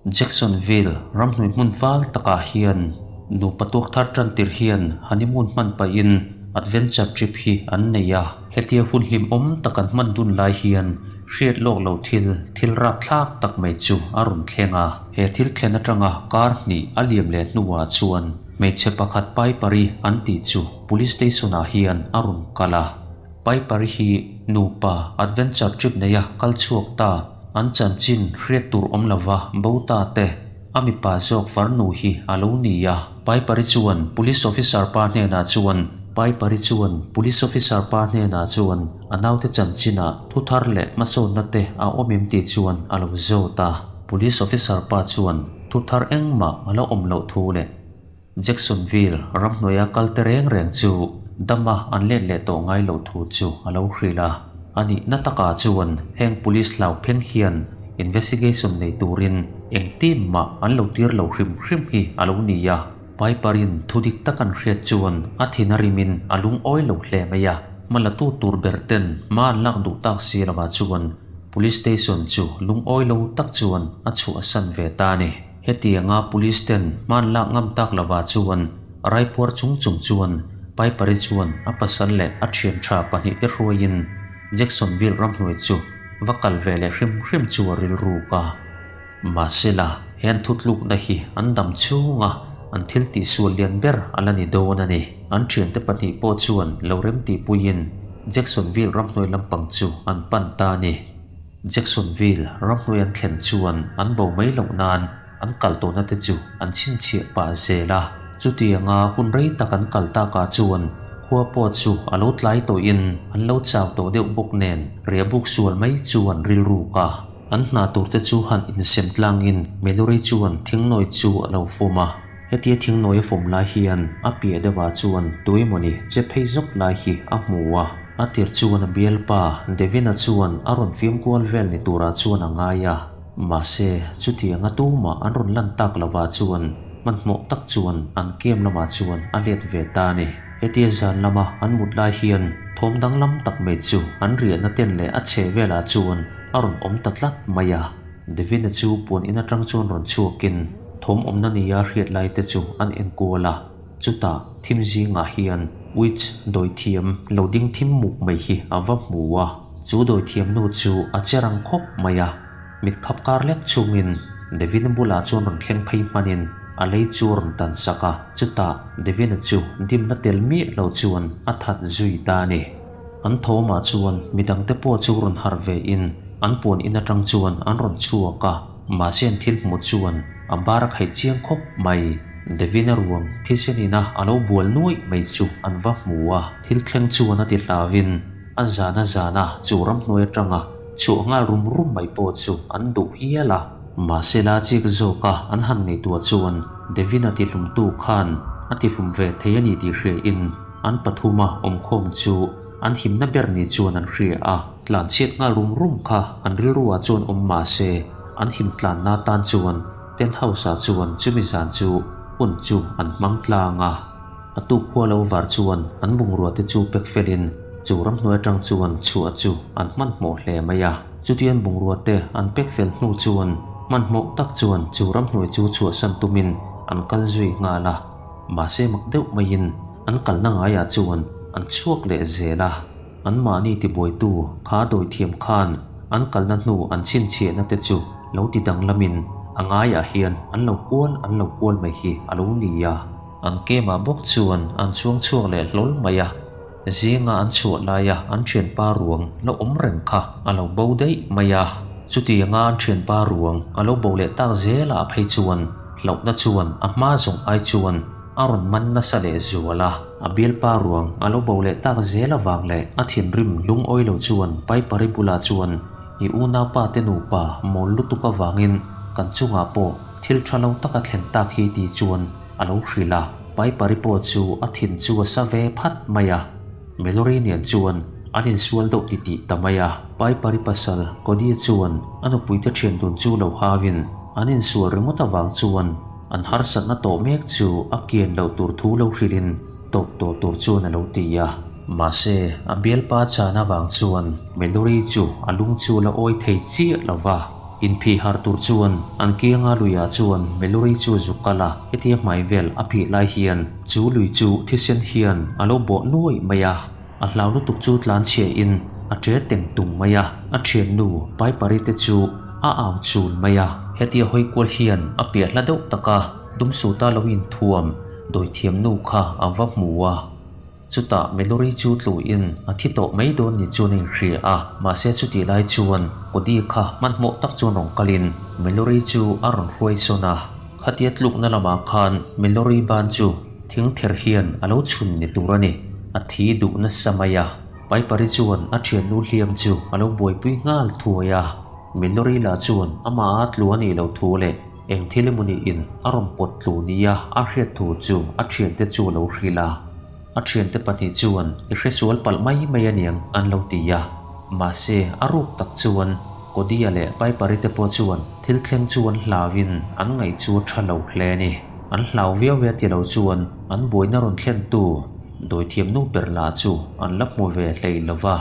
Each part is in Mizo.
Jacksonville ramhnuai hmun fal takah hian nupa tuak thar tan tir hian honeymoon hman pahin adventure trip hi an nei a. Hetia hun hlimawm tak an hman dun lai hian hriat lawk lo thil, thil rapthlak tak mai chu a rawn thleng a. He thil thlen atanga kar hnih a liam leh hnuah chuan hmeichhe pakhat Piper-i an tih chu police station-ah hian a rawn kal a. Piper-i hi nupa adventure trip neia kal chhuak ta. An chanchin hriat tur awm lova bo ta te, a mipa zawk farnu hi a lo ni a. Piper-i chuan police officer pa hnenah chuan Piper-i chuan police officer pa hnenah chuan a naute chanchinah thu thar leh hmasawnna te a awm em tih chuan a lo zawt a. Police officer pa chuan thu thar engmah a lo awm loh thu leh Jacksonville ramhnuaia kal te reng reng chu dama an let leh tawh ngai loh thu chu a lo hrilh a. A nihna takah chuan heng police hlau pheng hian investigation nei turin eng team mah an lo tir lo hrim hrim hi a lo ni a. Piper-in thu dik tak an hriat chuan a thin a rimin a lungawi lo hle mai a. Hmalatu tur ber ten hma an lak duh tak si lovah chuan police station chu lungawi lo tak chuan a chhuahsan ve ta a ni. Hetianga police ten hman lak ngam tak lovah chuan raipuar chung chung chuan Piper-i chuan a pasal leh a thian tha pahnihte hruaiin Jacksonville ramhnuai chu va kal ve leh hrim hrim chu a rilruk a. Mahsela, he an thutlukna hi an dam chhunga an thil tihsual lian ber a la ni dawn a ni. An thiante pahnih pawh chuan lo remtihpuiin Jacksonville ramhnuai lampang chu an pan ta a ni. Jacksonville ramhnuai an thlen chuan an bo mai loh nan an kal tawhna te chu an chhinchhiah pah zel a. Chutianga hun rei tak an kal takah chuan khua pawh chu a lo tlai tawhin an lo chau tawh deuh bawk nen riahbuk sual mai chu an rilruk a. An hna tur te chu han insem tlangin Mallory chuan thingnawi chu a lo fawm a. Hetia thingnawi a fawm lai hian a piah deuhah chuan tuemawni che phei zawk lai hi a hmu a. A tir chuan a bialpa Devina chuan a rawn fiam kual vel ni turah chuan a ngai a. Mahse, chutianga tumah an rawn lan tak lovah chuan hmanhmawh tak chuan an camp lamah chuan a let ve ta a ni. Hetia zan lama an mut lai hian thawm danglam tak mai chu an riahna ten leh a chhe velah chuan a rawn awm ta tlat mai a. Devina chu puan in atang chuan rawn chhuakin thawm awmna nia hriat lai te chu an enkual a, chutah thim zingah hian witch dawithiam lo ding thim muk mai hi a va hmu a, chu dawithiam nu chu a che rang khawp mai a, mit khap kar lek chungin Devina bulah chuan rawn thleng phei hmanin a lei chu a rawn tan sak a, chutah Devina chu dimna tel miah lo chuan a that zui ta a ni. An thawmah chuan midangte pawh chu rawn harh ve in an puan in atang chuan an rawn chhuak a, mahse an thil hmuh chuan a bar a khaih chiang khawp mai. Devina ruang thisen ina a lo bual nuaih mai chu an va hmu a, thil thleng chuan a ti hlauin a zan a zan a chu ramhnuai atanga chhuah nghal rum rum mai pawh chu an duh hial a. Mahse la chik zawka an han ngaihtuah chuan Devina tihlumtu khan a tihlum ve thei a ni tih hria in An pathuma awmkhawm chu an himna ber ni chuan an hria a, tlanchhiat nghal rum rum kha an rilruah chuan awm mah se, an him tlanna tan chuan tent house-ah chuan chumi zan chu hun chu an hmang tlang a. A tuk khua lo var chuan an bungrua te chu pek felin chu ramhnuai atang chuan chhuah chu an hmanhmawh hle mai a. Chutian bungrua te an pek fel hnu chuan hmanhmawh tak chuan chu ramhnuai chu chhuahsan tumin an kal zui nghal a. Mahse mak deuh maiin an kalna ngaiah chuan an chhuak leh zel a, anmahni tibuaitu kha dawithiam khan an kalna hnu an chhinchhiahna te chu lo ti danglamin a ngaiah hian an lo kual an lo kual mai hi a lo ni a. An kemah bawk chuan an chuang chhuak leh hlawl mai a, zinga an chhuah laia an thianpa ruang lo awm reng kha a lo bo daih mai a. Chutianga an thianpa ruang a lo bo leh tak zelah phei chuan Hlauhna chuan a hma zawng ai chuan a rawn man nasa leh zual a. A bialpa ruang a lo bo leh tak zel avang leh a thinrim lungawi lo chuan Piper-i bulah chuan i unaupa te nupa mawl lutuk avangin kan chungah pawh thil tha lo taka thlen tak hi ti chuan a lo hrilh a. Piper-i pawh chu a thin chu a sa ve phat mai a. Mallory nen chuan an insual deuh titih ta mai a. Piper-i pasal Cody chuan a nupuite thian dun chu lo hauin An insual ringawt avang chuan an harsatna tawh mek chu a kian loh tur thu lo hrilhin tawp tawh tur chuan a lo ti a. Mahse, a bialpa chan avang chuan Mallory chu a lung chu la awi thei chiah lo va. Inphih harh tur chuan an kianga luiah chuan Mallory chu zuk kal a, hetia hmai vel a phih lai hian chu lui chu thisen hian a lo bawh nuaih mai a. A hlau lutuk chu tlan chhia in a ṭe teng tung mai a, a ṭhiannu Piper-i te chu a au chul mai a. Hetia hawi kual hian a piah hla deuh tak a, Dumsuta lo inthuam dawithiamnu kha a va hmu a. Chutah Mallory chu tluin a thi tawh mai dawn ni chuan a inhria a, mahse chutih lai chuan Cody kha hmanhmawh tak chuan rawn kalin Mallory chu a rawn hruai sawn a. Khatia tlukna lamah khan Mallory ban chu thing ther hian a lo chhun ni tur a ni, a thi duh nasa mai a. Piper-i chuan a thiannu hliam chu a lo buaipui nghal thuai a, Mallory lah chuan amah a tlu a nih loh thu leh Eng thil emaw niin a rawn pawt tlu nia a hriat thu chu a thiante chu a lo hrilh a. A thiante pahnih chuan i hresual palh mai mai aniang an lo ti a. Mahse a ruk tak chuan Kodia leh Piper-i te pawh chuan thil thleng chu an hlauin an ngaih chu a tha lo hle a ni. An hlau viau ve ti lo chuan an buaina rawn thlentu dawithiam nu ber lah chu an la hmu ve hlei lo va.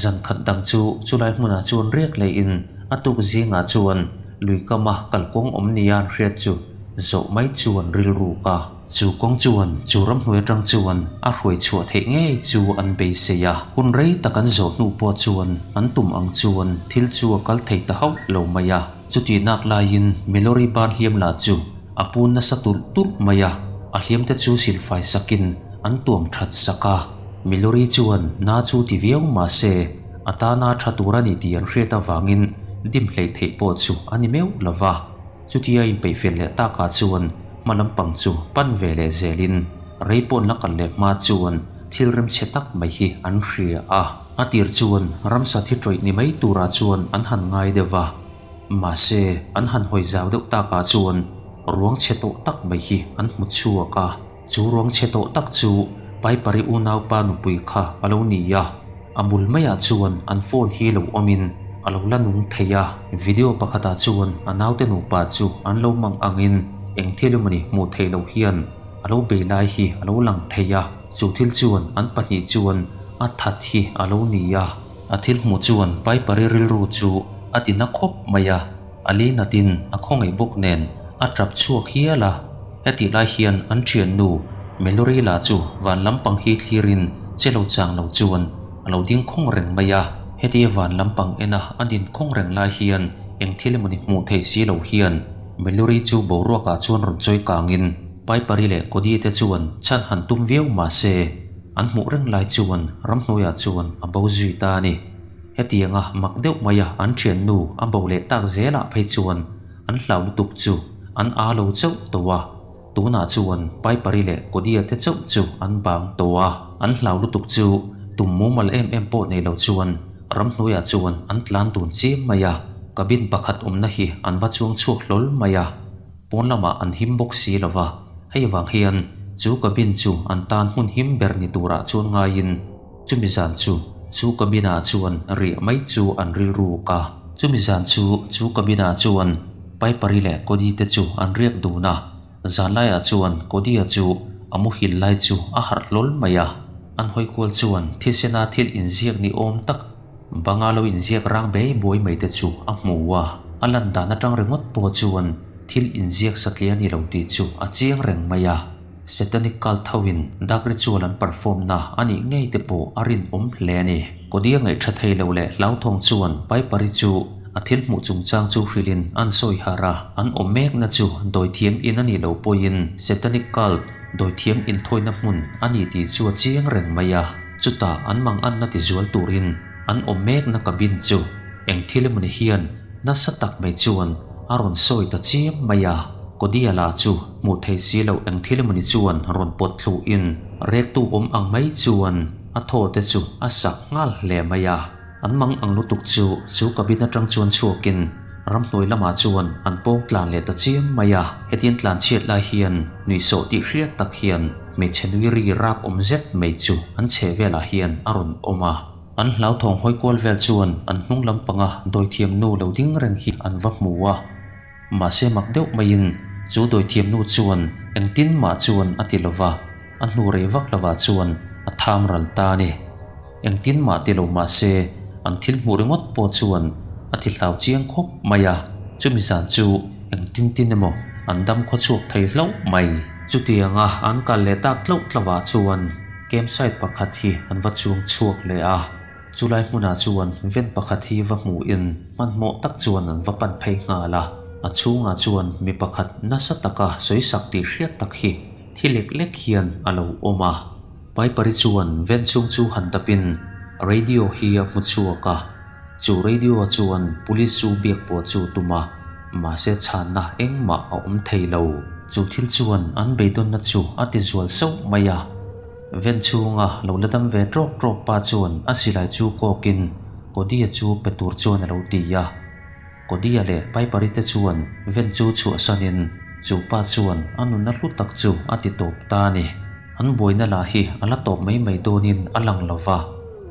Zan khat dang chu chulai hmunah chuan riak leiin a tuk zingah chuan lui kama kalkawng awm nia an hriat chu zawh mai chuan rilruk a. Chu kawng chuan chu ramhnuai atang chuan a hruai chhuah theih ngei chu an beisei a. Hun rei tak an zawh hnu pawh chuan an tum ang chuan thil chu a kal thei ta hauh lo mai a. Chutih nak laiin Mallory ban hliam lah chu a pun nasa tulh tulh mai a, a hliam te chu silfai sakin an tuam that sak a. Mallory chuan na chu ti viau mahse a tana tha tur a ni tih an hriat avangin dim hleih theih pawh chu a ni meuh lo va. Chutia inpeih fel leh takah chuan hma lampang chu pan ve leh zelin rei pawn la kal leh hma chuan thil remchhe tak mai hi an hria a. A tir chuan ramsa thi tawih ni mai turah chuan an han ngai deuh va. Mahse, an han hawi zau deuh takah chuan ruang chhe tawh tak mai hi an hmu chhuak a. Chu ruang chhe tawh tak chu Piper-i unaupa nupui kha a lo ni a, a bul maiah chuan an phone hi lo awmin a lo la nung thei a. Video pakhatah chuan a naute nupa chu an lo mang angin eng thil emawni hmuh theih loh hian a lo bei lai hi a lo lang thei a, chu thil chuan an pahnih chuan a that hi a lo ni a. A thil hmuh chuan Piper-i rilru chu a ti na khawp mai a, a li natin a khawngaih bawk nen a tap chhuak hial a. Hetih lai hian an thiannu Mallory lah chu van lampang hi thlirin che lo chang lo chuan a lo ding khawng reng mai a. Hetia van lampang ena a din khawng reng lai hian eng thil emawni hmuh theih si lo hian Mallory chu boruakah chuan rawn chawi kangin Piper-i leh Cody te chuan chhan han tum viau mah se an hmuh reng lai chuan ramhnuaiah chuan a bo zui ta a ni. Hetianga mak deuh maia an thiannu a bo leh tak zelah phei chuan An hlau lutuk chu an aa lo chauh tawh a, tunah chuan Piper-i leh Cody-a te chauh chu an bang tawh a. An hlau lutuk chu tum mumal em em pawh nei lo chuan ramhnuaiah chuan an tlan dun chiam mai a, cabin pakhat awmna hi an va chuang chhuak hlawl mai a, pawn lamah an him bawk si lo va, hei vang hian chu cabin chu an tan hmun him ber ni turah chuan ngaiin, Chumi zan chu chu cabin-ah chuan riah mai chu an rilruk a. Chumi zan chu chu cabin-ah chuan Piper-i leh Cody te chu an riak dun a. Zan laiah chuan Cody-a chu a muhil lai chu a harh hlawl mai a. An hawi kual chuan thisena thil inziak ni awm tak banga lo inziak rang bei buai mai te chu a hmu a. A lan dan atang ringawt pawh chuan thil inziak satliah a ni lo tih chu a chiang reng mai a. Satanic cult ho in dark ritual an perform na a nih ngei te pawh a rinawm hle a ni. Kodia ngaih tha thei lo leh hlauthawng chuan Piper-i chu a thil hmuh chungchang chu hrilhin an sawi harh a, an awm mekna chu dawithiam in a nih loh pawhin Satanic cult dawithiam inthawina hmun a ni tih chu a chiang reng mai a. Chutah an manganna tizual turin an awm mekna cabin chu eng thil emawni hian nasa tak mai chuan a rawn sawi ta chiam mai a. Kodia lah chu hmuh thei si loh eng thil emawni chuan rawn pawt thluh in rektu awm ang mai chuan a thaw te chu a sak nghal hle mai a. An mang ang lutuk chu chu cabin atang chuan chhuak in ramhnuai lamah chuan an pawng tlan leh ta chiam mai a. Hetiang tlan chhiat lai hian nuihsawh tih hriat tak hian hmeichhe nui ri rap awm zet mai chu an chheh velah hian a rawn awm a. An hlauthawng hawi kual vel chuan an hnung lampanga dawithiam nu lo ding reng hi an va hmu a. Mahse mak deuh maiin chu dawithiamnu chuan engtin mah chuan a ti lova, a hnu rei vak lovah chuan a tham ral ta a ni. Engtin mah ti lo mahse an thil hmuh ringawt pawh chuan a ti hlau chiang khawp mai a. Chumi zan chu engtin tin emaw an dam khaw chhuak thei hlauh mai. Chutianga an kal leh tak tlauh tlauhah chuan campsite pakhat hi an va chuang chhuak leh a. Chulai hmunah chuan ven pakhat hi va hmuhin hmanhmawh tak chuan an va pan phei nghal a. A chhungah chuan mi pakhat nasa taka sawisak tih hriat tak hi thi lek lek hian a lo awm a. Piper-i chuan ven chhung chu han dapin radio hi a hmu chhuak a. Chu radio-ah chuan police chu biak pawh chu tum a, mahse chhanna engmah a awm thei lo. Chu thil chuan an beidawnna chu a ti zual sauh mai a. Ven chhunga lo la dam ve trawk trawk pa chuan a silai chu kawkin Cody-a chu pe tur chuan a lo ti a. Cody-a leh Piper-i te chuan ven chu chhuahsanin chu pa chuan a nunna hlu tak chu a ti tawp ta a ni. An buaina lah hi a la tawp mai mai dawnin a lang lo va,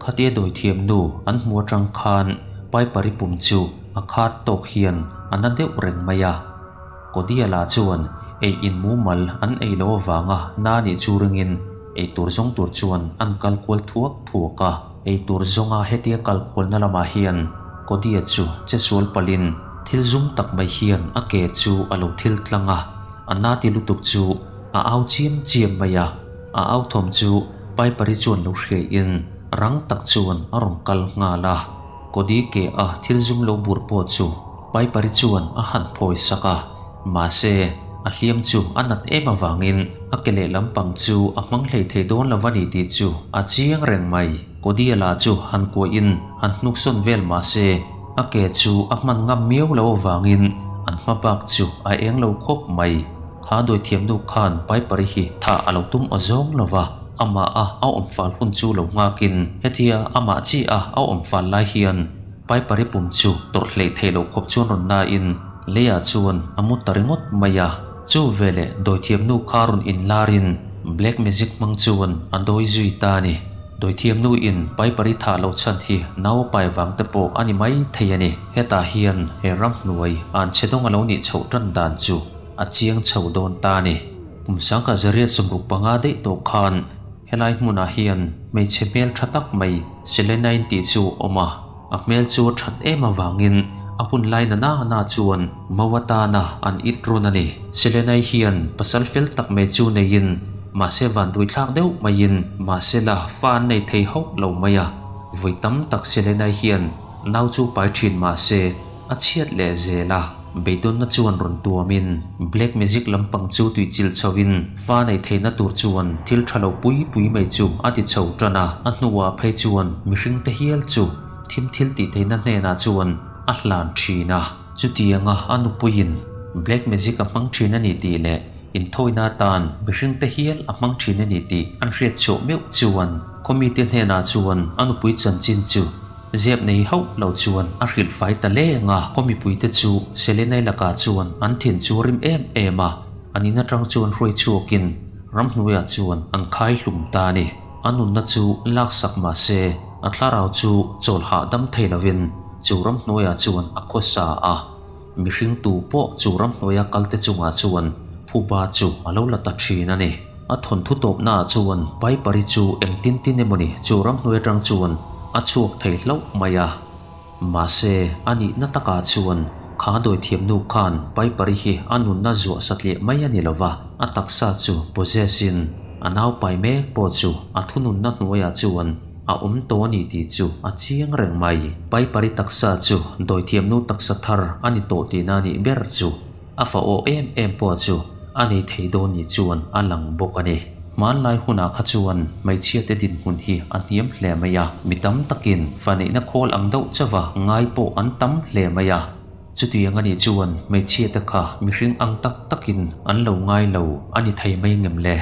khatia dawithiam nu an hmu atang khan Piper-i pum chu a khat tawk hian a na deuh reng mai a. Cody-a lah chuan ei in mumal an ei lo avanga na nih chu ringin ei tur zawng tur chuan an kal kual thuak thuak a. Ei tur zawnga hetia kal kualna lamah hian Cody-a chu che sual palhin thil zum tak mai hian a ke chu a lo thil tlang a, a na ti lutuk chu a au chiam chiam mai a. A au thawm chu Piper-i chuan lo hriaiin rang tak chuan a rawn kal nghal a. Cody ke a thil zum lo bur pawh chu Piper-i chuan a han phawi sak a, mahse, a hliam chu a nat em avangin a ke leh lampang chu a hmang hlei thei dawn lo a ni tih chu a chiang reng mai. Cody-a lah chu han kuahin han hnuksawn vel mahse, a ke chu a hman ngam miau lo avangin an hma bak chu a eng lo khawp mai. Kha dawithiamnu khan Piper-i hi thah a lo tum aw zawng lo va, amah a a awm fal hun chu lo nghakin hetia amah chi a a awm fal lai hian Piper-i pum chu tawrh hleih theih loh khawp chuan rawn nain leiah chuan a mu ta ringawt mai a. Chu veleh dawithiamnu kha rawn inlarin black magic hmang chuan a dawi zui ta a ni. Dawithiamnu in Piper-i thah loh chhan hi nau a pai vang te pawh a ni mai thei a ni. Hetah hian he ramhnuai an chhe dawng a lo nih chhoh tan dan chu a chiang chho dawn ta a ni. Kum sangkhat zariat 65 daih tawh khan Helai hmunah hian hmeichhe hmel tha tak mai Selena-in tih chu a awm a, a hmel chu a that em avangin a hun lai na na na chuan mau atana an it run a ni. Selena-i hian pasal fel tak mai chu neiin mahse van duithlak deuh maiin mahsela fa an nei thei hauh lo mai a, vawi tam tak Selena-i hian nau chu pai thin mahse A chhiat leh zel a, beidawnna chuan rawn tuamin black magic lampang chu tuichilh chhoin fa nei theihna tur chuan thil tha lo pui pui mai chu a ti chho tan a. A hnuah phei chuan mihring te hial chu thim thil tih theihna hnenah chuan a hlan thin a. Chutianga a nupuiin black magic a hmang thin a ni tih leh inthawina atan mihring te hial a hmang thin a ni tih an hriat chhuah meuh chuan khawmite hnenah chuan a nupui chanchin chu Zep nei hauh lo chuan a hrilh fai ta leng a, khaw mipuite chu Selenai lakah chuan an thin chu rim em em a, an in atang chuan hruai chhuakin ramhnuaiah chuan an khai hlum ta a ni. A nunna chu laksak mah se, a thlarau chu chawl hahdam thei lovin chu ramhnuaiah chuan a khawsa a. Mihring tu pawh chu ramhnuaia kalte chungah chuan phuba chu a lo la ta thin a ni. A thawnthu tawpnaah chuan Piper-i chu engtin tin emawni chu ramhnuai atang chuan a chhuak thei hlauh mai a. Mahse, a nihna takah chuan kha dawithiamnu khan Piper-i hi a nunna zuah satliah mai a ni lo va, a taksa chu possess-in a naupai mek pawh chu a thununna hnuaiah chuan A awm tawh a ni tih chu a chiang reng mai. Piper-i taksa chu dawithiamnu taksa thar a ni tawh tihna a nih ber chu a fa aw em em pawh chu a nei thei dawn ni chuan a lang bawk a ni. Hmanlai hunah kha chuan hmeichhiate dinhmun hi a hniam hle mai a, mi tam takin fa neihna khawl ang deuh chauha ngai pawh an tam hle mai a. Chutiang a nih chuan hmeichhiate kha mihring ang tak takin an lo ngai lo a ni thei mai ngem le?